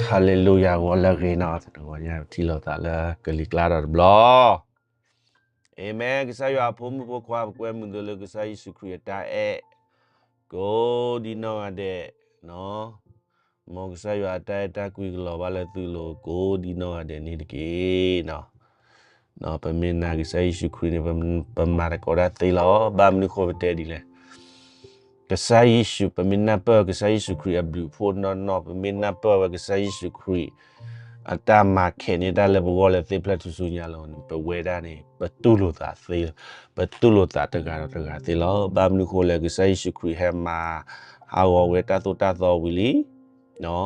ဟါလ့လူယၤ ဂီၤလၢအဂ့ၤနီၤ, တနံၤညါထံၣ်လိာ်သးလၢကလံၤကျါဒီးတဘျီ. အၤမ့ၣ်, ကစၢ်ယွၤအဖိမုၣ်ဖိခွါ ပကွဲမုာ်သုလၢကစၢ်ယ့ၣ်ၡူးခရံာ်အတၢ်အဲၣ် ကိးဒံနီၢ်ဂၤဒဲး, မ်ကစၢ်ယွၤအတၢ်အဲၣ်တၢ်ကွံကလီၤဘၣ်လၢသုလိၤ ကိးဒံနီၢ်ဂၤဒဲးန့ၣ်တက့ၢ်. ပမ့ၢ်နာ်ကစၢ်ယ့ၣ်ၡူးခရံာ်န့ၣ် ပမၤသကိးတၢ်သ့လီၤ. ဘၣ်မနုၤဃိပတဲဒ်လဲၣ်. ကစၢ်ယ့ၣ်ၡူး, ပမ့ၢ်နၢ်ပၢၢ်ကစၢ်ယ့ၣ်ၡူးခရံာ်အဘျုးအဖှိၣ်နီၢ်နီၢ်, ပမ့ၢ်နၢ်ပၢၢ်ဝဲကစၢ်ယ့ၣ်ၡူးခရံာ် အတၢ်မၤခဲးန့ၢ်တၢ်လၢပဂီၢ်လၢသ့ၣ်ဖျၢၣ်ထူၣ်စုညါလီၤန့ၣ် ပဝဲဒၣ်န့ၣ် ပတူၢ်လိာ်သးသ့, ပတူၢ်လိာ်သးတဂၤဒီးတဂၤသ့လီၤ. ဘၣ်မနုၤဃိလဲၣ်, ကစၢ်ယ့ၣ်ၡူးခရံာ်ဟဲမၤဟးဂီၤဝဲတၢ်သိၣ်တၢ်သီဝံၤလံ.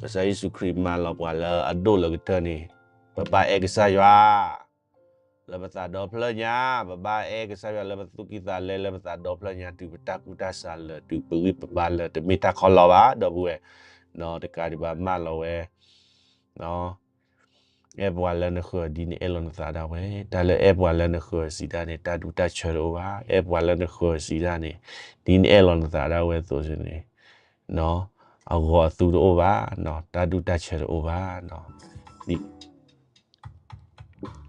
ကစၢ်ယ့ၣ်ၡူးခရံာ်မၤလီၤပှၤလၢအဒိၣ်လၢကတၢၢ်န့ၣ် ပဘၣ်အဲၣ်ကစၢ်ယွၤ လၢပသးဒီဖျၢၣ်ညါ, ပဘၣ်အဲၣ်ကစၢ်ယွၤလၢပသူၣ်ကံၢ်သးလဲ လၢပသးဒီဖျၢၣ်ညါ တုၤပတၢ်ကူၣ်တၢ်ဆးလၢာ် တုၤပဂံၢ်ပဘါလၢာ် တမ့ၢ်တၢ်ခီလီၤဘၣ် ဒီပုၢ်ဝဲၢ်, တကးဒံးဘၣ်မၢလီၤဝဲ အဲၣ်ပှၤလၢနဃၢၤ ဒ်နအဲၣ်လီၤနသးဒၣ်ဝဲ, တၢ်လၢအဲၣ်ပှၤလၢနဃၢၤစံးဒၣ်န့ၣ် တၢ်ဒူတၢ်ဆၢတအိၣ်ဘၣ်, အဲၣ်ပှၤလၢနဃၢၤစံးဒၣ်န့ၣ် ဒ်နအဲၣ်လီၤနသးဒၣ်ဝဲအသိးန့ၣ် အဂီၤအသူတအိၣ်ဘၣ်, တၢ်ဒူတၢ်ဆၢတအိၣ်ဘၣ်.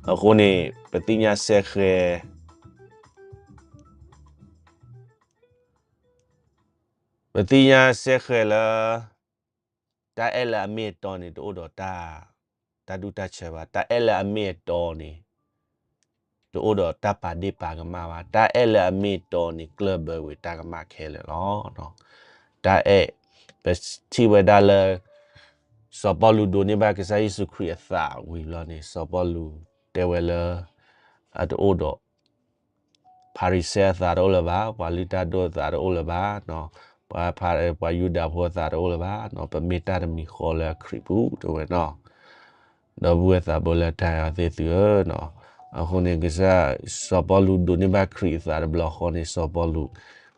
အဃိန့ၣ် ပသ့ၣ်ညါစဲဃဲၤ, ပသ့ၣ်ညါစဲဃဲၤလၢ တၢ်အဲၣ်လၢအမ့ၢ်အတီန့ၣ် တအိၣ်ဒီးတၢ်, တၢ်ဒူတၢ်ဆၢဘၣ်. တၢ်အဲၣ်လၢအမ့ၢ်အတီန့ၣ် တအိၣ်ဒီးတၢ်ပာ်ဒ့ၣ်ပာ်ကမၣ်ဘၣ်. တၢ်အဲၣ်လၢအမ့ၢ်အတီန့ၣ် ကျၢၢ်ဘၢဝံၤတၢ်ကမၣ်ခဲလၢာ်လီၤ. တၢ်အဲၣ်, ပထံၣ်ဝဲဒၣ်လၢ စီၤပီလူးဒိးန့ၢ်ဘၣ်ကစၢ်ယ့ၣ်ၡူးခရံာ်အသးဝံၤဘျီန့ၣ် စီၤပီလူးတဲဝဲလၢ အတအိၣ်ဒီး ဖၤရံၤၡဲအသးတအိၣ်လၢၤဘၣ်, ပှၤလုၢ်တၢ်ဒိၣ်အသးတအိၣ်လၢၤဘၣ်, ပှၤဖၤ, ပှၤယူဒၤဖိအသးတအိၣ်လၢၤဘၣ်, ပမ့ၢ်တၢ်တမံၤဃီလၢခရံာ်ပူၤ တဲဝဲနီၤ. ဒီပုၢ်ဝဲၢ်သးဘိလၢတၢ်အဲၣ်အီၤသ့ၣ်သုဧၢ, အဃိန့ၣ် ကစၢ်စီၤပီလူးဒိးန့ၢ်ဘၣ်ခရံာ်အသးတဘျီဃီန့ၣ် စီၤပီလူး,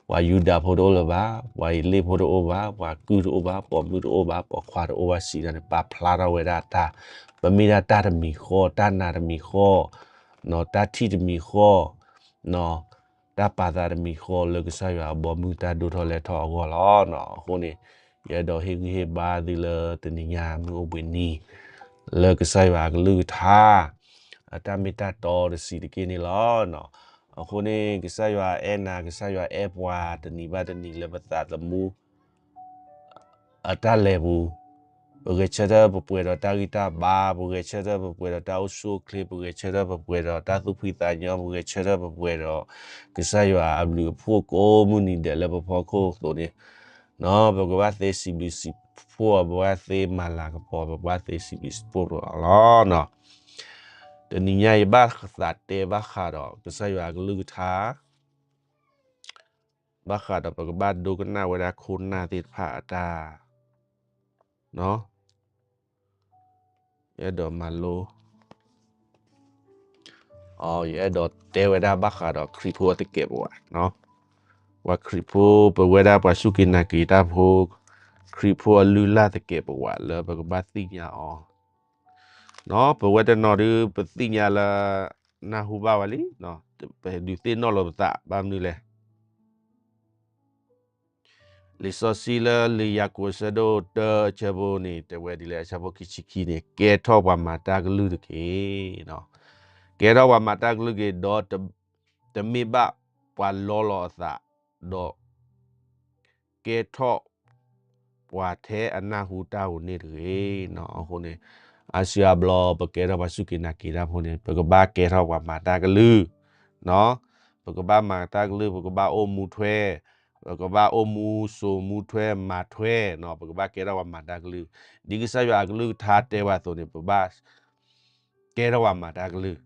ပှၤယူဒၤဖိတအိၣ်လၢၤဘၣ်, ပှၤအ့လ့ၣ်ဖိတအိၣ်ဘၣ်, ပှၤကုၢ်တအိၣ်ဘၣ်, ပိာ်မုၣ်တအိၣ်ဘၣ်, ပိာ်ခွါတအိၣ်ဘၣ်စံးဒၣ်န့ၣ် ပာ်ဖျါထီၣ်ဝဲဒၣ်တၢ်, ပမ့ၢ်ဒၣ်တၢ်တမံၤဃီ, တၢ်နာ်တမံၤဃီ, တၢ်ထံၣ်တမံၤဃီ, တၢ်ပာ်သးတမံၤဃီလၢကစၢ်ယွၤအဘီမုၢ်တၢ်ဒိၣ်ထီၣ်လဲၤထီၣ်အဂီၢ်လီၤ. အဃိန့ၣ် ယအဲၣ်ဒိးဟ့ၣ်ဂံၢ်ဟ့ၣ်ဘါသုလၢတနံၤညါမုၢ်အိၣ်ဘှံးနံၤ လၢကစၢ်ယွၤအကလုၢ်ကထါ အတၢ်မ့ၢ်တၢ်တီတဆံးတက့ၢ်န့ၣ်လီၤ. အဃိန့ၣ် ကစၢ်ယွၤအဲၣ်နၤ, ကစၢ်ယွၤအဲၣ်ပှၤတနံၤဘၣ်တနံၤလၢပသးသမူ အတၢ်လဲၤပူၤ, ပဂဲၤဆၢထၢၣ်ပပှဲၤဒီးတၢ်ဂံၢ်တၢ်ဘါ, ပဂဲၤဆၢထၢၣ်ပပှဲၤဒီးတၢ်အိၣ်ဆူၣ်အိၣ်ချ့, ပဂဲၤဆၢထၢၣ်ပပှဲၤဒီးတၢ်သူၣ်ဖှံသးညီ, ပဂဲၤဆၢထၢၣ်ပပှဲၤဒီး ကစၢ်ယွၤအဘျုးအဖှိၣ်ကိးမုၢ်နံၤဒဲးလၢပဖီခိၣ်အသိးန့ၣ်, ပကဘၣ်သ့စံးဘျုးစံးဖှိၣ်အီၤ, ပကဘၣ်သ့မၤလၤကပီၤ, ပကဘၣ်သ့စံးဘျုးစံးဖှိၣ်အီၤလီၤ. တနံၤညါအံၤ ယဘၣ်သးတဲဘၣ်ဃးဒီး ကစၢ်ယွၤအကလုၢ်ကထါ ဘၣ်ဃးဒီးပကဘၣ်ဒိကနၣ်ဝဲဒၣ်ခိၣ်နၢ်သ့ၣ်တဖၣ်အတၢ်, ယအဲၣ်ဒိးမၤလိ, ယအဲၣ်ဒိးတဲဝဲဒၣ်ဘၣ်ဃးဒီးခရံာ်ဖိအသကဲးပဝး, ပှၤခရံာ်ဖိ ပဝဲဒၣ်ပှၤစူၢ်က့ၤနာ်က့ၤတၢ်ဖိ, ခရံာ်ဖိအလုၢ်အလၢ်သကဲးပဝးလၢပကဘၣ်သ့ၣ်ညါအီၤ, ပဝဲတနီၤဒုး ပသ့ၣ်ညါလၢ နၢ်ဟူဘၣ်ဝဲလံ, ပဒုးသ့ၣ်နီၣ်လိာ်ပသး ဘၣ်မနုၤလဲၣ်. လံာ်စီဆှံလၢလံာ်ယၤကိာ်အဆၢဒိၣ်တၢအဆၢဖိန့ၣ် တဲဝဲဒ်လဲၣ်, အဆၢဖိခံဆံခံန့ၣ် ကဲထီၣ်ပှၤမၤတၢ်ကလုၢ်တက့ၢ်. ကဲထီၣ်ပှၤမၤတၢ်ကလုၢ်တက့ၢ်, ဒီးတမ့ၢ်ဘၣ်ပှၤလီလီၤအသး, ဒီး ကဲထီၣ်ပှၤထဲအနၢ်ဟူတၢ်ဧိၤန့ၣ်တဂ့ၤ. အဃိန့ၣ် အါစုအါဘျီ ပကဲထီၣ်ပှၤစူၢ်က့ၤနာ်က့ၤတၢ်ဖိန့ၣ် ပကဘၣ်ကဲထီၣ်ပှၤမၤတၢ်ကလုၢ်, ပကဘၣ်မၤတၢ်ကလုၢ်, ပကဘၣ်အိၣ်မူထွဲ, ပကဘၣ်အိၣ်မူစိာ်မူထွဲမၤထွဲ, ပကဘၣ်ကဲထီၣ်ပှၤမၤတၢ်ကလုၢ်, ဒ်ကစၢ်ယွၤအကလုၢ်ကထါတဲဝဲအသိးန့ၣ် ပဘၣ်ကဲထီၣ်ပှၤမၤတၢ်ကလုၢ်.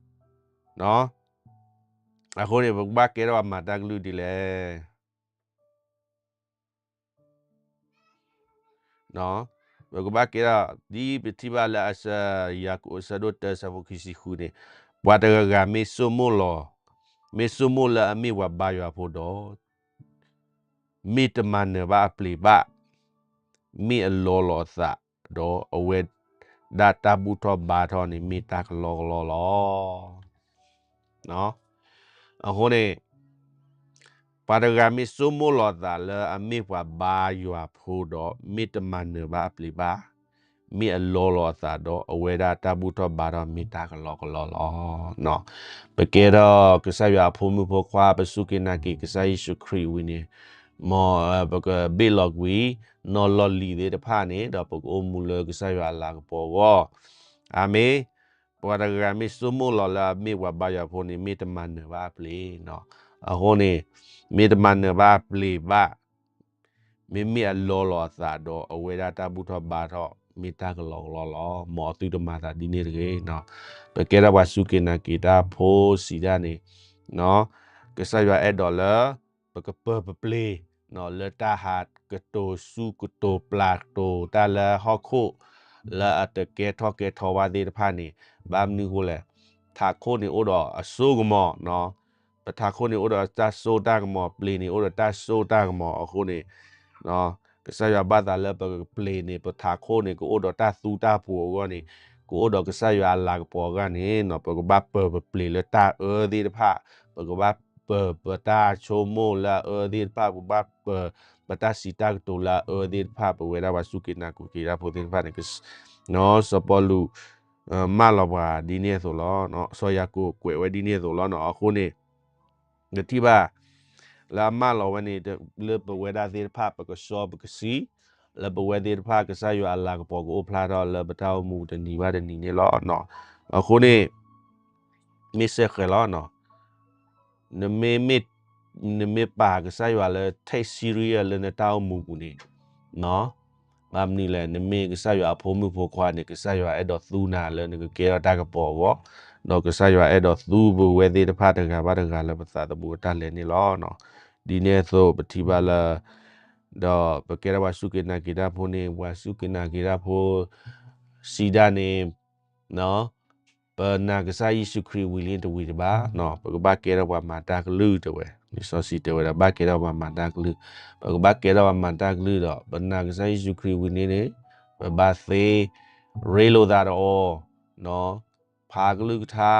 အဃိန့ၣ် ပကဘၣ်ကဲထီၣ်ပှၤမၤတၢ်ကလုၢ်ဒ်လဲၣ်. ပကဘၣ်ကဲထီၣ် ဒ်ပထံၣ်ဘၣ်လၢအဆၢ, ယၤကိာ်အဆၢဒိၣ်တၢအဆၢဖိခံဆံဃုန့ၣ်, ပှၤတဂၤဂၤမ့ၢ်ဆိကမိၣ်လီၤ, မ့ၢ်ဆိကမိၣ်လၢအမ့ၢ်ပှၤဘါယွၤဖိဒီး မ့ၢ်တမၤနၢၤဘၣ်အပျ့ၤဘၣ်, မ့ၢ်အလီလီၤအသး, ဒီးအဝဲဒၣ်တၢ်ဘူၣ်ထီၣ်ဘါထီၣ်န့ၣ် မ့ၢ်တၢ်ကလီကလီလီၤ. အဃိန့ၣ် ပှၤတဂၤမ့ၢ်ဆိကမိၣ်လီၤသးလၢအမ့ၢ်ပှၤဘါယွၤဖိဒီး မ့ၢ်တမၤနၢၤဘၣ်အပျ့ၤဘၣ်, မ့ၢ်အလီလီၤအသးဒီး အဝဲဒၣ်တၢ်ဘူၣ်ထီၣ်ဘါထီၣ်မ့ၢ်တၢ်ကလီကလီလီၤ. ပကဲထီၣ်ကစၢ်ယွၤအဖိမုၣ်ဖိခွါ ပစူၢ်က့ၤနာ်က့ၤကစၢ်ယ့ၣ်ၡူးခရံာ်ဝံၤန့ၣ်, မ်ပကဘ့ၣ်လီၤကွံာ် နီၢ်လီၢ်လံၤသ့ၣ်တဖၣ်န့ၣ် ဒီးပကအိၣ်မူလၢကစၢ်ယွၤအလၤကပီၤအဂီၢ်. အၤမ့ၣ်. ပှၤတဂၤမ့ၢ်ဆိကမိၣ်လီၤလၢအမ့ၢ်ပှၤဘါယွၤဖိန့ၣ် မ့ၢ်တမၤနၢၤဘၣ်အပျ့ၤနီၤ. အဃိန့ၣ် မ့ၢ်တမၤနၢၤဘၣ်အပျ့ၤဘၣ် မ့မ့ၢ်အလီလီၤအသးဒီး အဝဲဒၣ်တၢ်ဘူၣ်ထီၣ်ဘါထီၣ် မ့ၢ်တၢ်ကလီကလီလီၤ. မ်အသုတမၤသးဒ်န့ၣ်တဂ့ၤ. ပကဲထီၣ်ပှၤစူၢ်က့ၤနာ်က့ၤတၢ်ဖိစံးဒၣ်န့ၣ်, ကစၢ်ယွၤအဲၣ်ဒိးလၢ ပကပၢၤပပျ့ၤ လၢတၢ်ဟးကတိၤစူးကတိၤပျၢ်ကတိၤတၢ်လၢဟီၣ်ခိၣ် လၢအတကဲထီၣ်ကဲထီဘၣ်သ့ၣ်တဖၣ်န့ၣ်, ဘၣ်မနုၤအဃိလဲၣ်, ထးခိၣ်န့ၣ်အိၣ်ဒီးအစိကမီၤ, ပထးခိၣ်န့ၣ်အိၣ်ဒီးတၢ်စိတၢ်ကမီၤ, ပျ့ၤန့ၣ်အိၣ်ဒီးတၢ်စိတၢ်ကမီၤအဃိန့ၣ်, ကစၢ်ယွၤဘၣ်သးလၢပပျ့ၤန့ၣ် ပထးခိၣ်န့ၣ် ကအိၣ်ဒီးတၢ်သူတၢ်ပှီၤအဂီၢ်န့ၣ်, ကအိၣ်ဒီးကစၢ်ယွၤအလၤကပီၤအဂီၢ်န့ၣ်, ပကဘၣ်ပၢၤပပျ့ၤလၢတၢ်အၢသ့ၣ်တဖၣ်, ပကဘၣ်ပၢၤပတၢ်ဆိကမိၣ်လၢအအၢသ့ၣ်တဖၣ်, ပဘၣ်ပၢၤပတၢ်စံးတၢ်ကတိၤလၢအအၢသ့ၣ်တဖၣ်, ပဝဲဒၣ်ပှၤစူၢ်က့ၤနာ်က့ၤတၢ်ဖိသ့ၣ်တဖၣ်န့ၣ်, စီၤပီလူး မၢလီၤပှၤဒ်န့ၣ်အသိးလီၤ. စီၤယၤကိာ်ကွဲးဝဲဒ်န့ၣ်အသိးလီၤ. အဃိန့ၣ် နထံၣ်ဘၣ် လၢအမၢလီၤဝဲန့ၣ် လၢပဝဲဒၣ်သ့ၣ်တဖၣ် ပကစီပကဆှံ, လၢပဝဲသ့ၣ်တဖၣ် ကစၢ်ယွၤအလၤကပီၤကအိၣ်ဖျါထီၣ်လၢပတၢ်အိၣ်မူတနံၤဘၣ်တနံၤန့ၣ်လီၤ. အဃိန့ၣ် မ့ၢ်စဲဃဲၤလီၤ. နမ့ၢ် နမ့ၢ်ပာ်ကစၢ်ယွၤလၢ take serious လၢနတၢ်အိၣ်မူပူၤန့ၣ်, ဘၣ်မနုၤလဲၣ်, နမ့ၢ်ကစၢ်ယွၤအဖိမုၣ်ဖိခွါန့ၣ် ကစၢ်ယွၤအဲၣ်ဒိးသူနၤလၢနကကဲထီၣ်တၢ်ကပီၤအဂီၢ်, ဒီးကစၢ်ယွၤအဲၣ်ဒိးသူပဝဲသ့ၣ်တဖၣ်တဂၤဘၣ်တဂၤလၢပသးသမူအတၢ်လဲၤန့ၣ်လီၤ. ဒ်န့ၣ်အသိးပထံၣ်ဘၣ်လၢ ဒီးပကဲထီၣ်ပှၤစူၢ်က့ၤနာ်က့ၤတၢ်ဖိန့ၣ် ပှၤစူၢ်က့ၤနာ်က့ၤတၢ်ဖိ စံးဒၣ်န့ၣ် ပနာ်ကစၢ်ယ့ၣ်ၡူးခရံာ်ဝံၤလံတဝံၤတဘၣ်, ပကဘၣ်ကဲထီၣ်ပှၤမၤတၢ်ကလုၢ်တဲဝဲ, လံာ်စီဆှံတဲဝဲဒၣ် ဘၣ်ကဲထီၣ်ပှၤမၤတၢ်ကလုၢ်, ပကဘၣ်ကဲထီၣ်ပှၤမၤတၢ်ကလုၢ်ဒီး ပနာ်ကစၢ်ယ့ၣ်ၡူးခရံာ်ဝံၤန့ၣ်န့ၣ် ပဘၣ်သ့ ရ့လိာ်သးဒီးအီၤ ဖးကလုၢ်ကထါ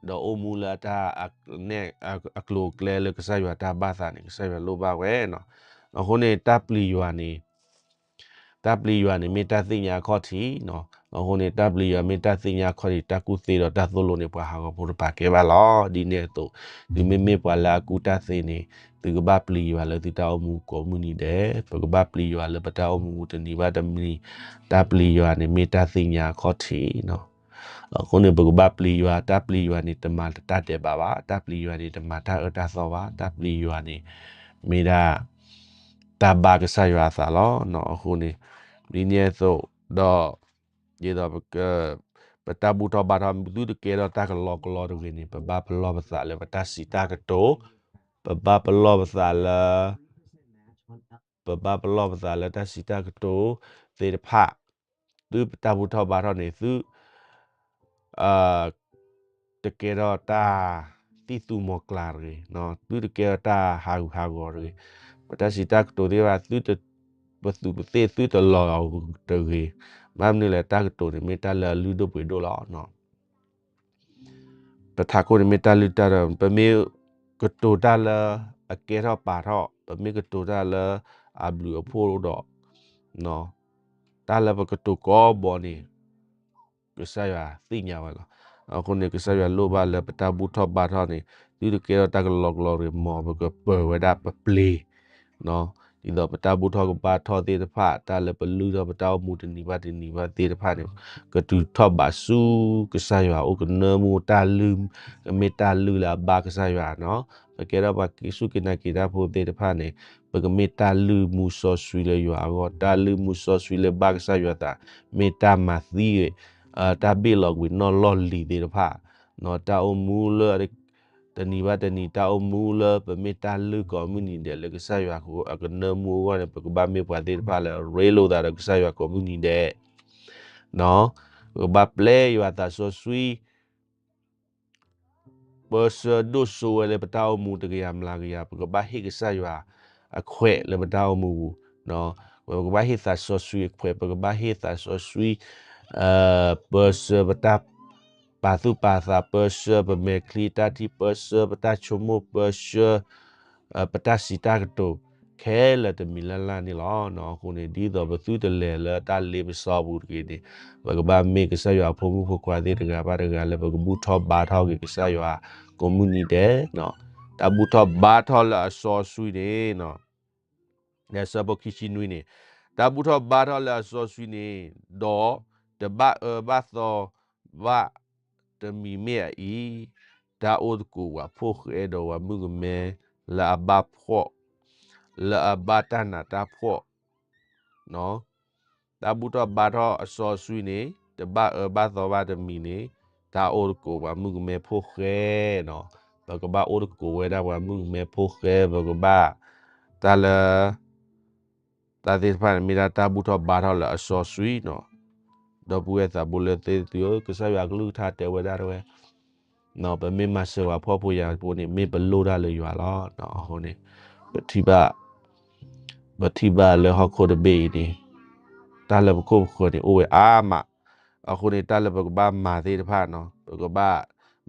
ဒီးအိၣ်မူလၢတၢ် အကျိၤအကျဲလၢကစၢ်ယွၤတၢ်ဘၣ်သးန့ၣ် ကစၢ်ယွၤလိၣ်ဘၣ်ဝဲနီၤ. အဃိန့ၣ် တၢ်ပျံၤယွၤန့ၣ် တၢ်ပျံၤယွၤန့ၣ် မ့ၢ်တၢ်သ့ၣ်ညါအခီၣ်ထံးနီၤ. အဃိန့ၣ် တၢ်ပျံၤယွၤမ့ၢ်တၢ်သ့ၣ်ညါအခီၣ်ထံး တၢ်ကူၣ်သ့ဒီးတၢ်သိၣ်လိန့ၣ် ပှၤဟးဂီၤဖိတပာ်ကဲဘၣ်လီၤ. ဒ်န့ၣ်အသိး သုမ့မ့ၢ်ပှၤလၢအကူၣ်တၢ်သ့န့ၣ် သုကဘၣ်ပျံၤယွၤလၢသုတၢ်အိၣ်မူကိးမုၢ်နံၤဒဲး, ပကဘၣ်ပျံၤယွၤလၢပတၢ်အိၣ်မူတနံၤဘၣ်တနံၤ, တၢ်ပျံၤယွၤန့ၣ်မ့ၢ်တၢ်သ့ၣ်ညါအခီၣ်ထံးနီၤ. အဃိန့ၣ် ပကဘၣ်ပျံၤယွၤ, တၢ်ပျံၤယွၤန့ၣ် တမၤတၢ်ဒဲးဘးဘၣ်, တၢ်ပျံၤယွၤန့ၣ် တမၤတၢ်အၢတၢ်သီဘၣ်, တၢ်ပျံၤယွၤန့ၣ် မ့ၢ်ဒၣ် တၢ်ဘၣ်ကစၢ်ယွၤအသးလီၤ. အဃိန့ၣ် ဒ်န့ၣ်အသိးဒီး ဒ်သိး ပတၢ်ဘူၣ်ထီၣ်ဘါထီၣ် သုတကဲထီၣ်တၢ်ကလီကလီတဂ့ၤန့ၣ် ပဘၣ်ပလီၢ်ပသးလၢပတၢ်စံးတၢ်ကတိၤ, ပဘၣ်ပလီၢ်ပသးလၢ ပဘၣ်ပလီၢ်ပသးလၢတၢ်စံးတၢ်ကတိၤသ့ၣ်တဖၣ်, သုပတၢ်ဘူၣ်ထီၣ်ဘါထီၣ်န့ၣ် သု တကဲထီၣ်တၢ်သံၣ်သူမီၤကျၢ်တဂ့ၤ, သုတကဲထီၣ်တၢ်ဟးဂူာ်ဟးဂီၤတဂ့ၤ, ပတၢ်စံးတၢ်ကတိၤသ့ၣ်တဖၣ် သုတပသူးပသ့ၣ် သုတလီၤဂာ်တဂ့ၤ, ဘၣ်မနုၤလဲၣ် တၢ်ကတိၤန့ၣ် မ့ၢ်တၢ်လၢအလုၢ်ဒိၣ်ပှ့ၤဒိၣ်လီၤ. ပထးခိၣ်န့ၣ်မ့ၢ်တၢ်လုၢ်တၢ်ဒိၣ်, ပမ့ၢ်ကတိၤတၢ်လၢအကဲထီၣ်ပာ်ထီၣ်, ပမ့ၢ်ကတိၤတၢ်လၢအဘျုးအဖှိၣ်ဒီး တၢ်လၢပကတိၤကိးဘီန့ၣ် ကစၢ်ယွၤသ့ၣ်ညါဝဲလီၤ. အဃိန့ၣ် ကစၢ်ယွၤလိၣ်ဘၣ်လၢပတၢ်ဘူၣ်ထီၣ်ဘါထီၣ်န့ၣ် သုတကဲထီၣ်တၢ်ကလီကလီတဂ့ၤ, မ်ပကပၢၤဝဲဒၣ်ပပျ့ၤ ဒ်သိးပတၢ်ဘူၣ်ထီၣ်ကဘါထီၣ်သ့ၣ်တဖၣ် တၢ်လၢပလုၢ်ထီၣ်ပတၢ်အိၣ်မူတနံၤဘၣ်တနံၤဘၣ်သ့ၣ်တဖၣ်န့ၣ် ကတုၤထီၣ်ဘးဆူကစၢ်ယွၤအအိၣ်, ကနၢမူတၢ်လုၢ်, ကမ့ၢ်တၢ်လုၢ်လၢအဘၣ်ကစၢ်ယွၤနီၤ. ပကဲထီၣ်ပှၤစူၢ်က့ၤနာ်က့ၤတၢ်ဖိသ့ၣ်တဖၣ်န့ၣ် ပကမ့ၢ်တၢ်လုၢ်မူစီဆှံလၢယွၤအဂီၢ်, တၢ်လုၢ်မူစီဆှံလၢဘၣ်ကစၢ်ယွၤအသး, မ့ၢ်တၢ်မၤသံဂ့ၤ, တၢ်ဘ့ၣ်လီၤကွံာ်နီၢ်လီၢ်လံၤသ့ၣ်တဖၣ် တၢ်အိၣ်မူလၢ တနံၤဘၣ်တနံၤ တၢ်အိၣ်မူလၢပမ့ၢ်တၢ်လုၢ်ကိးမုၢ်နံၤဒဲးလၢကစၢ်ယွၤအကနၢမူအဂီၢ်န့ၣ် ပကဘၣ်မ့ၢ်ပှၤသ့ၣ်တဖၣ်လၢရ့လိာ်သးဒီးကစၢ်ယွၤကိးမုၢ်နံၤဒဲး, ပကဘၣ်ပျဲယွၤသးစီဆှံ ပၢဆှၢဒိၣ်စိဝဲလၢပတၢ်အိၣ်မူတကယၤမျးကယၤ, ပကဘၣ်ဟ့ၣ်ကစၢ်ယွၤအခွဲးလၢပတၢ်အိၣ်မူပူၤ, ပကဘၣ်ဟ့ၣ်သးစီဆှံအခွဲး, ပကဘၣ်ဟ့ၣ်သးစီဆှံ ပၢဆှၢပတၢ်ပာ်သူၣ်ပာ်သး, ပၢဆှၢပမဲာ်ချံတၢ်ထံၣ်, ပၢဆှၢပတၢ်ဆိကမိၣ်, ပၢဆှၢ ပတၢ်စံးတၢ်ကတိၤ ခဲလၢာ်တမံၤလၢ်လၢ်န့ၣ်လီၤ. အဃိန့ၣ် ဒ်သိးပသုတလဲၤလၢတၢ်လ့ပစီပူၤတဂ့ၤန့ၣ်, ပကဘၣ်မ့ၢ်ကစၢ်ယွၤအဖိမုၣ်ဖိခွါသ့ၣ်တဂၤဘၣ်တဂၤ လၢပကဘူၣ်ထီၣ်ဘါထီၣ်က့ၤကစၢ်ယွၤကိးမုၢ်နံၤဒဲး, တၢ်ဘူၣ်ထီၣ်ဘါထီၣ်လၢအစီဆှံန့ၣ် လၢဆၢဖိခံဆံနွံန့ၣ်, တၢ်ဘူၣ်ထီၣ်ဘါထီၣ်လၢအစီဆှံန့ၣ်, ဒီးတဘၣ်အၢဘၣ်သီဘၣ်တမံၤမ့ၢ်အအံၤ, တၢ်အိၣ်သကိးပှၤဖိဃဲဒီးပှၤမုၣ်ကမဲလၢအဘၣ်ဖှီၣ်, လၢအဘၣ်တၢ်နးတၢ်ဖှီၣ် တၢ်ဘူၣ်ထီၣ်ဘါထီၣ်အစီဆှံန့ၣ် တဘၣ်အၢဘၣ်သီဘၣ်တမံၤန့ၣ်, တၢ်အိၣ်သကိးပှၤမုၣ်ကမဲဖိဃဲနီၤ, ပကဘၣ်အိၣ်သကိးဝဲဒၣ်ပှၤမုၣ်ကမဲဖိဃဲ, ပကဘၣ် တၢ်လၢ တၢ်သ့ၣ်တဖၣ်န့ၣ် မ့ၢ်ဒၣ်တၢ်ဘူၣ်ထီၣ်ဘါထီၣ်လၢအစီဆှံနီၤ. ဒီပုၢ်ဝဲၢ်သးဘိလၢသ့ၣ်သုဧၢ, ကစၢ်ယွၤကလုၢ်ကထါတဲဝဲဒၣ်တဝဲ ပမ့ၢ်မၤစၢၤပှၤဖှီၣ်ဖိယာ်ဖိန့ၣ် မ့ၢ်ပလိၣ်တၢ်လၢယွၤလီၤ. အဃိန့ၣ် ပထံၣ်ဘၣ် ပထံၣ်ဘၣ်လၢဟီၣ်ခိၣ်တဘ့ၣ်အံၤန့ၣ် တၢ်လၢပခိၣ်ပဃၢၤန့ၣ် အိၣ်ဝဲအါမး. အဃိန့ၣ် တၢ်လၢပကဘၣ်မၤသ့ၣ်တဖၣ်နီၤ, ပကဘၣ်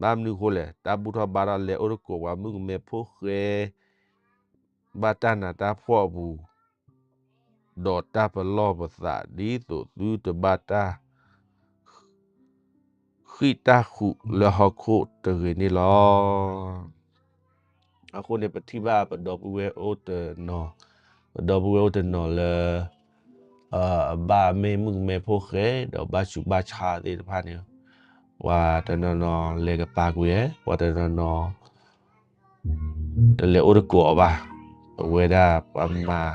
ဘၣ်မနုၤအဃိလဲၣ်, တၢ်ဘူၣ်ထီၣ်ဘါထီၣ်လဲၤအိၣ်သကိးပှၤမုၣ်ကမဲဖိဃဲ ဘၣ်တၢ်နးတၢ်ဖှီၣ်အပူၤ, ဒီးတၢ်ပလီၢ်ပသး ဒ်သိးသုတဘၣ်တၢ် ဃံၣ်တၢ်ဃုာ်လၢဟီၣ်ခိၣ်တဂ့ၤန့ၣ်လီၤ. အဃိန့ၣ် ပထံၣ်ဘၣ်ပဒီပုၢ်ဝဲၢ်အိၣ်တနီၤ, ပဒီပုၢ်ဝဲၢ်အိၣ်တနီၤလၢ အဘၣ်မ့ၢ်မုၣ်ကမဲဖိဃဲ ဒီးဘၣ်ဆူးဘၣ်ဆါသ့ၣ်တဖၣ်န့ၣ်, ပှၤတနီၤနီၤလဲၤကပာ်ကွံာ်ဝဲ, ပှၤတနီၤနီၤ တလဲၤအိၣ်သကိးအီၤဘၣ်. ပဝဲဒၣ်ပှၤမၤ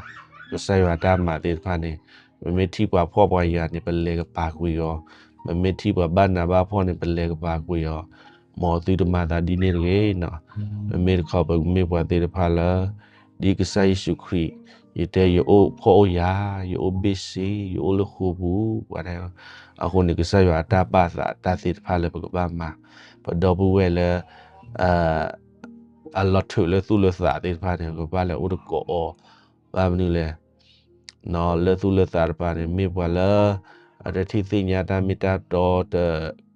ကစၢ်ယွၤတၢ်မၤသ့ၣ်တဖၣ်န့ၣ်, ပမ့ၢ်ထံၣ်ပှၤဖှီၣ်ပှၤယာ်န့ၣ် ပလဲၤကပာ်ကွံာ်အီၤ, ပမ့ၢ်ထံၣ်ပှၤဘၣ်နးဘၣ်ဖှီၣ်န့ၣ် ပလဲၤကပာ်ကွံာ်အီၤ, မ်သုတမၤသးဒ်န့ၣ်တဂ့ၤနီၤ. ပမ့ၢ်တခီ ပကမ့ၢ်ပှၤသ့ၣ်တဖၣ်လၢ ဒ်ကစၢ်ယ့ၣ်ၡူးခရံာ် ယတဲယအိၣ်ဖှီၣ်အိၣ်ယာ်, ယအိၣ်ဘ့ၣ်ဆ့, ယအိၣ်လၢဃိာ်ပူၤ, ပှၤတ, အဃိန့ၣ် ကစၢ်ယွၤအတၢ်ဘၣ်သးတၢ်သ့ၣ်တဖၣ်လၢပကဘၣ်မၤ, ပဒီပုၢ်ဝဲၢ်လၢ အလီၤထုးလၢသူၣ်လၢသးသ့ၣ်တဖၣ်န့ၣ် ကဘၣ်လဲၤအိၣ်သကိးအီၤ, ဘၣ်မနုၤလဲၣ် လၢသူၣ်လၢသးတဖၣ်န့ၣ် မ့ၢ်ပှၤလၢ အတထံၣ်သ့ၣ်ညါတၢ်မ့ၢ်တၢ်တီ တ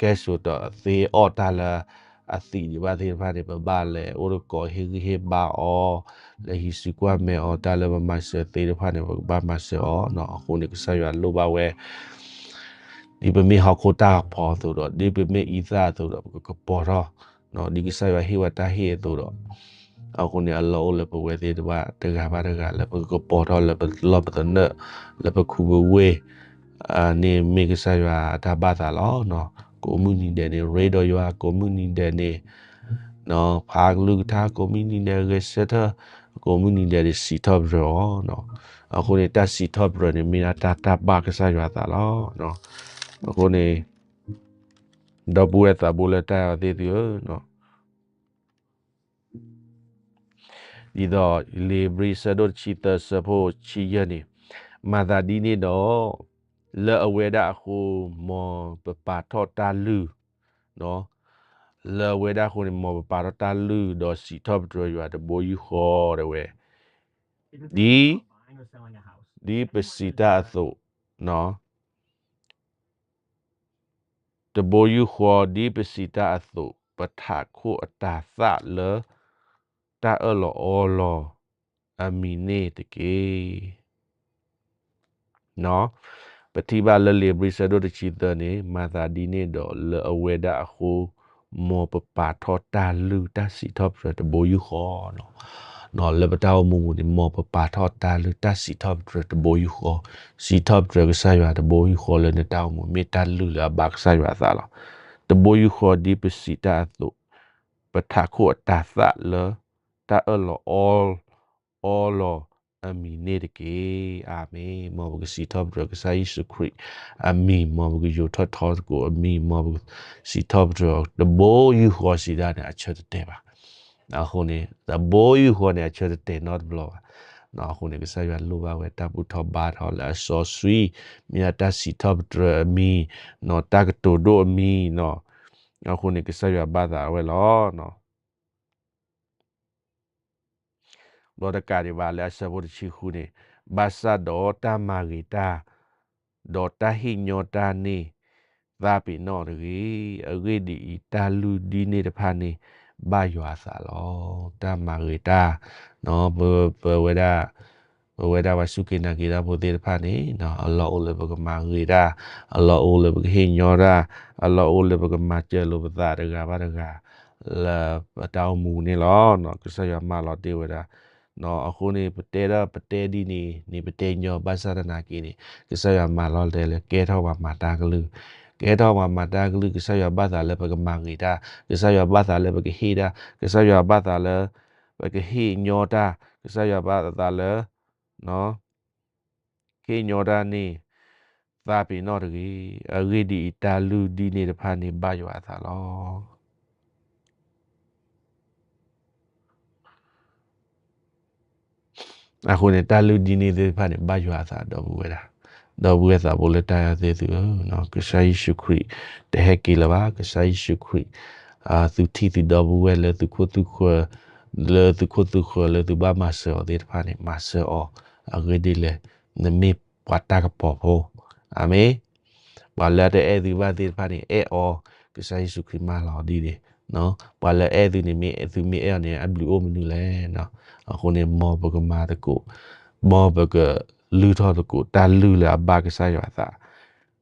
ကဲစိာ်တီသ့အီၣ်တၢ်လၢအသံးဒံးဘၣ်သ့ၣ်တဖၣ်န့ၣ် ပဘၣ်လဲၤအိၣ်သကိးဟ့ၣ်ဂံၢ်ဟ့ၣ်ဘါအီၤ, လဲၤဟံးစုကွၢ်မဲာ်အီၤ တၢ်လၢပမၤစၢၤသ့ၣ်တဖၣ်န့ၣ် ပကဘၣ်မၤစၢၤအီၤနီၤ. အဃိန့ၣ် ကစၢ်ယွၤလိၣ်ဘၣ်ဝဲ ဒ်ပမ့ၢ်ဟီၣ်ခိၣ်တၢ်ကပီၤအသိးဒီး ဒ်ပမ့ၢ်အံသၣ်အသိးဒီး ပကကပီၤထီၣ်, ဒ်ကစၢ်ယွၤဟ့ၣ်ဝဲတၢ်ဟ့ၣ်အသိးဒီး, အဃိန့ၣ် အလီၢ်အိၣ်လၢပဝဲသ့ၣ်တဖၣ် တဂၤဘၣ်တဂၤ လၢပကကပီၤထီၣ်လၢပလီၢ်ပသနၢၣ် လၢပခူပဝ့ၢ် န့ၣ်မ့ၢ်ကစၢ်ယွၤအတၢ်ဘၣ်သးလီၤ. ကိးမုၢ်နံၤဒဲးန့ၣ် ရ့ဒီးယွၤ ကိးမုၢ်နံၤဒဲးန့ၣ် ဖးကလုၢ်ကထါ ကိးမုၢ်နံၤဒဲး ဂဲၤဆၢထၢၣ် ကိးမုၢ်နံၤဒဲးန့ၣ် စံးထီၣ်ပတြၢၤအီၤ. အဃိန့ၣ် တၢ်စံးထီၣ်ပတြၢၤန့ၣ် မ့ၢ်ဒၣ်တၢ်တၢ်ဘၣ်ကစၢ်ယွၤအသးလီၤ. အဃိန့ၣ် ဒီပုၢ်ဝဲၢ်သးဘိလၢတၢ်အဲၣ်အီၤသ့ၣ်သုဧၢ, ဒ်သိးလံာ်ဧ့ၤဘြံၤဆၢဒိၣ်တဆံသၢဆၢဖိဆံယဲၢ်န့ၣ်, မၤသးဒ်န့ၣ်ဒီး လၢအဝဲဒၣ်အဃိ မ်ပပာ်ထီၣ်တၢ်လုၢ်, လၢအဝဲဒၣ်အဃိန့ၣ် မ်ပပာ်ထီၣ်တၢ်လုၢ် ဒီးစံးထီၣ်ပတြၢၤယွၤတဘိယူၢ်ဃီတဲဝဲ, ဒ်, ဒ်ပစံးတၢ်အသိး, တဘိယူၢ်ဃီ ဒ်ပစံးတၢ်အသိး ပထးခိၣ်အတၤသၣ်လၢ တၢ်အၢၣ်လီၤအီလီၤအမံၤန့ၣ်တက့ၢ်. ပထံၣ်ဘၣ်လၢလံာ်ဧ့ၤဘြံၤဆၢဒိၣ်တဆံသၢန့ၣ် မၤသးဒ်န့ၣ်ဒီး လၢအဝဲဒၣ်အဃိ မ်ပပာ်ထီၣ်တၢ်လုၢ်တၢ်စံးထီၣ်ပတြၢၤတဘိယူၢ်ဃီနီၤ. လၢပတၢ်အိၣ်မူပူၤန့ၣ် မ်ပပာ်ထီၣ်တၢ်လုၢ်တၢ်စံးထီၣ်ပတြၢၤတဘိယူၢ်ဃီ, စံးထီၣ်ပတြၢၤကစၢ်ယွၤတဘိယူၢ်ဃီလၢနတၢ်အိၣ်မူ မ့ၢ်တၢ်လုၢ်လၢအဘၣ်ကစၢ်ယွၤအသးလီၤ. တဘိယူၢ်ဃီဒ်ပစံးတၢ်အသိး ပထးခိၣ်အတၤသၣ်လၢ တၢ်အၢၣ်လီၤအီ အီလီၤအမံၤန့ၣ်တက့ၢ်. အၤမ့ၣ်. မ်ပကစံးထီၣ်ပတြၢၤကစၢ်ယ့ၣ်ၡူးခရံာ်အမံၤ, မ်ပကယိးထီၣ်ထီသကိးအမံၤ, မ်ပကစံးထီၣ်ပတြၢၤတဘိယူၢ်ဃီစံးဒၣ်န့ၣ် အဆၢတတဲာ်ဘၣ်. အဃိန့ၣ် တဘိယူၢ်ဃီန့ၣ် အဆၢတတဲာ်နီတဘျီဘၣ်. အဃိန့ၣ် ကစၢ်ယွၤလိၣ်ဘၣ်ဝဲတၢ်ဘူၣ်ထီၣ်ဘါထီၣ်လၢအစီဆှံ, မ့ၢ်ဒၣ်တၢ်စံးထီၣ်ပတြၢၤအမံၤ, တၢ်ကတိၤဒိၣ်အမံၤ, အဃိန့ၣ် ကစၢ်ယွၤဘၣ်သးဝဲလီၤ. ဘျီတကးဒံးဘၣ်လၢအဆၢဖိတဆံဃုန့ၣ်, ဘၣ်ဆၣ်ဒီးတၢ်မၤဂ့ၤတၢ်, ဒီးတၢ်ဟ့ၣ်ညီတၢ်န့ၣ် သးပ့ၤနီၣ်တဂ့ၤ. အဂ့ၢ်ဒ်အံၤ, တၢ်လုၢ်ဒ်န့ၣ်တဖၣ်န့ၣ် ဘၣ်ယွၤအသးလီၤ. တၢ်မၤဂ့ၤတၢ်, ပ, ပဝဲဒၣ် ပဝဲဒၣ်ပှၤစူၢ်က့ၤနာ်က့ၤတၢ်ဖိသ့ၣ်တဖၣ်န့ၣ် အလီၢ်အိၣ်လၢပကမၤဂ့ၤတၢ်, အလီၢ်အိၣ်လၢပကဟ့ၣ်ညီတၢ်, အလီၢ်အိၣ်လၢပကမၤစၢၤလိာ်ပသးတဂၤဘၣ်တဂၤ လၢပတၢ်အိၣ်မူန့ၣ်လီၤ. ကစၢ်ယွၤမၢလီၤတ့ၢ်ဝဲဒၣ် အဃိန့ၣ် ပတဲဒီးပတဲဒ်န့ၣ်န့ၣ် ပတဲညီဘၣ်ဆၣ်သနာ်က့န့ၣ် ကစၢ်ယွၤမၢလီၤတဲာ်လၢကဲထီၣ်ပှၤမၤတၢ်ကလုၢ်, ကဲထီၣ်ပှၤမၤတၢ်ကလုၢ် ကစၢ်ယွၤဘၣ်သးလၢပကမၤဂ့ၤတၢ်, ကစၢ်ယွၤဘၣ်သးလၢပကဟ့ၣ်တၢ်, ကစၢ်ယွၤဘၣ်သးလၢ ပကဟ့ၣ်ညီတၢ်, ကစၢ်ယွၤဘၣ်သးလၢ ဟ့ၣ်ညီတၢ်န့ၣ် သးပ့ၤနီၣ်တဂ့ၤ. အဂ့ၢ်ဒ်အံၤ, တၢ်လုၢ်ဒ်န့ၣ်တဖၣ်န့ၣ် ဘၣ်ယွၤအသးလီၤ. အဃိန့ၣ် တၢ်လုၢ်ဒ်န့ၣ်သ့ၣ်တဖၣ်န့ၣ် ဘၣ်ယွၤအသး ဒီပုၢ်ဝဲၢ်ဒၣ်, ဒီပုၢ်ဝဲၢ်သးဘိလၢတၢ်အဲၣ်သ့ၣ်သုဧၢ, ကစၢ်ယ့ၣ်ၡူးခရံာ် တဟဲက့ၤလၢၤဘၣ်. ကစၢ်ယ့ၣ်ၡူးခရံာ် သုထံၣ်သုဒီပုၢ်ဝဲၢ်လၢသုခိၣ်သုဃၢၤ, လၢသုခိၣ်သုဃၢၤလၢသုဘၣ်မၤစၢၤအီၤသ့ၣ်တဖၣ်န့ၣ် မၤစၢၤအီၤ, အဂ့ၢ်ဒ်လဲၣ်, နမ့ၢ်ပှၤတၢ်ကပီၤဖိ, အၤမ့ၣ် ပှၤလၢတအဲၣ်သုဘၣ်သ့ၣ်တဖၣ်န့ၣ် အဲၣ်အီၤ, ကစၢ်ယ့ၣ်ၡူးခရံာ်မၢလီၤဒ်န့ၣ်, ပှၤလၢအဲၣ်သုန့ၣ် မ့ၢ်သုမ့ၢ်အဲၣ်အီၤန့ၣ် အဘျုးအိၣ်မနုၤလဲၣ်. အဃိန့ၣ် မ်ပကမၤသကိး, မ်ပကလုၢ်ထီၣ်သကိး တၢ်လုၢ်လၢအဘၣ်ကစၢ်ယွၤအသး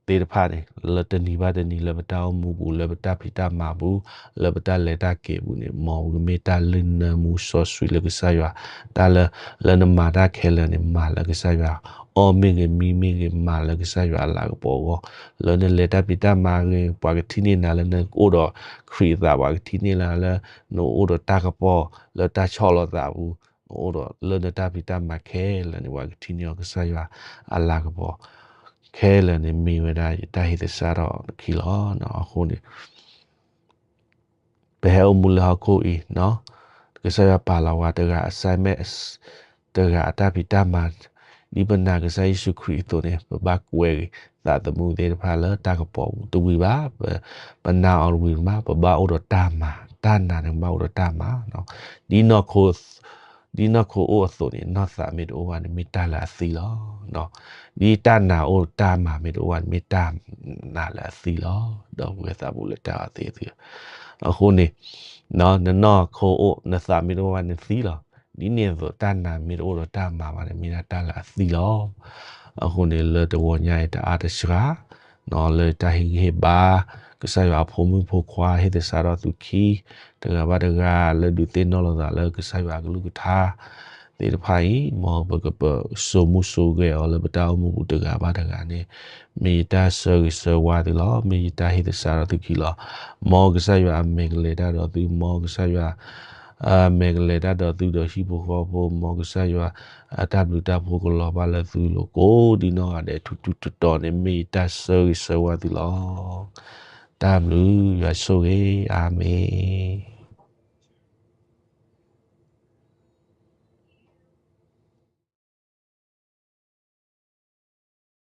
သ့ၣ်တဖၣ်န့ၣ် လၢတနံၤဘၣ်တနံၤ လၢပတၢ်အိၣ်မူပူၤ လၢပတၢ်ဖံးတၢ်မၤပူၤ လၢပတၢ်လဲၤတၢ်က့ၤပူၤန့ၣ် မ်ပကမ့ၢ်တၢ်လုၢ်နၢမူစီဆှံလၢကစၢ်ယွၤ, တၢ်လၢ လၢနမၤတၢ်ခဲလၢာ်န့ၣ် မၤလၢကစၢ်ယွၤ, အီၣ်မ့ၢ်ဂ့ၤ မံမ့ၢ်ဂ့ၤ မၤလၢကစၢ်ယွၤအလၤကပီၤအဂီၢ်, လၢနလဲၤတၢ်ဖံးတၢ်မၤဂ့ၤ ပှၤကထံၣ်န့ၢ်နၤလၢနအိၣ်ဒီးခရံာ်အသး, ပှၤကထံၣ်န့ၢ်နၤလၢ နအိၣ်ဒီးတၢ်ကပီၤ လၢတၢ်ဆီၣ်လီၤသးပူၤ, နအိၣ်ဒီးလၢနတၢ်ဖံးတၢ်မၤခဲလၢာ်န့ၣ် ပှၤကထံၣ်န့ၢ်အီၤကစၢ်ယွၤအလၤကပီၤ ခဲလၢာ်န့ၣ် မ့ၢ်ဝဲဒၣ်ယတၢ်ဟ့ၣ်သဆၣ်ထီၣ်အခံလီၤ. အဃိန့ၣ် ပဟဲအိၣ်မူလၢဟီၣ်ခိၣ်အံၤ, ကစၢ်ယွၤပာ်လီၤဝဲတဂၤ assignment တဂၤအတၢ်ဖံးတၢ်မၤ, ဒ်ပနာ်ကစၢ်ယ့ၣ်ၡူးခရံာ်အသိးန့ၣ် ပဘၣ်ကွဲးဂ့ၤသးသမူသ့ၣ်တဖၣ်လၢတၢ်ကပီၤပူၤတဝံၤဘၣ်, ပနာ်အီၤတဝံၤမး ပဘၣ်အိၣ်ဒီးတၢ်မၤ, တၢ်နာ်န့ၣ် ကဘၣ်အိၣ်ဒီးတၢ်မၤ, ဒ် ဒ်နီၢ်ခိအိၣ်အသိးန့ၣ် နီၢ်သးမ့ၢ်တအိၣ်ဘၣ်န့ၣ် မ့ၢ်တၢ်လၢအသံလီၤ. ဒ်တၢ်နာ်အိၣ်တၢ်မၤမ့ၢ်တအိၣ်ဘၣ်န့ၣ် မ့ၢ်တၢ်နာ်လၢအသံလီၤ. ဒီပုၢ်ဝဲၢ်သးဘိလၢတၢ်အဲၣ်သ့ၣ်သုဧၢ, အဃိန့ၣ် နနီၢ်ခိအိၣ် နသးမ့ၢ်တအိၣ်ဘၣ်န့ၣ်သံလီၤ. ဒ်န့ၣ်အသိး တၢ်နာ်မ့ၢ်တအိၣ်ဒီးတၢ်မၤဘၣ်န့ၣ် မ့ၢ်ဒၣ်တၢ်လၢအသံလီၤ. အဃိန့ၣ် လၢတဂီၤညါအံၤ တအါတစှၤ လၢတၢ်ဟ့ၣ်ဂံၢ်ဟ့ၣ်ဘါ ကစၢ်ယွၤအဖိမုၣ်ဖိခွါ ဟ့ၣ်သဆၣ်ထီၣ်သုခံ တဂၤဘၣ်တဂၤ လၢဒုးသ့ၣ်နီၣ်လိာ်သးလၢကစၢ်ယွၤအကလုၢ်ကထါသ့ၣ်တဖၣ်အံၤ, မ်ပကပစိာ်မူစိာ်ဂဲၤအီၤလၢပတၢ်အိၣ်မူပူၤတဂၤဘၣ်တဂၤန့ၣ် မ့ၢ်ယတၢ်ဆၢဂ့ၤဆၢဝါသုလီၤ. မ့ၢ်ယတၢ်ဟ့ၣ်သဆၣ်ထီၣ်သုခံလီၤ. မ်ကစၢ်ယွၤအမဲာ်ကလဲၤတၢ်ဒီးသု, မ်ကစၢ်ယွၤ အမဲာ်ကလဲၤတၢ်ဒီးသုဒီးဟံၣ်ဖိဃီဖိ, မ်ကစၢ်ယွၤအတၢ်ဘျုးတၢ်ဖှိၣ်ကလီၤဘၣ်လၢသုလိၤကိးဒ်နီၢ်ဂၤဒဲး ထူထူတီတီန့ၣ် မ့ၢ်ယတၢ်ဆၢဂ့ၤဆၢဝါသုလီၤ. တၢ်ဘျုးယွၤဆိၣ်ဂ့ၤ, အၤမ့ၣ်.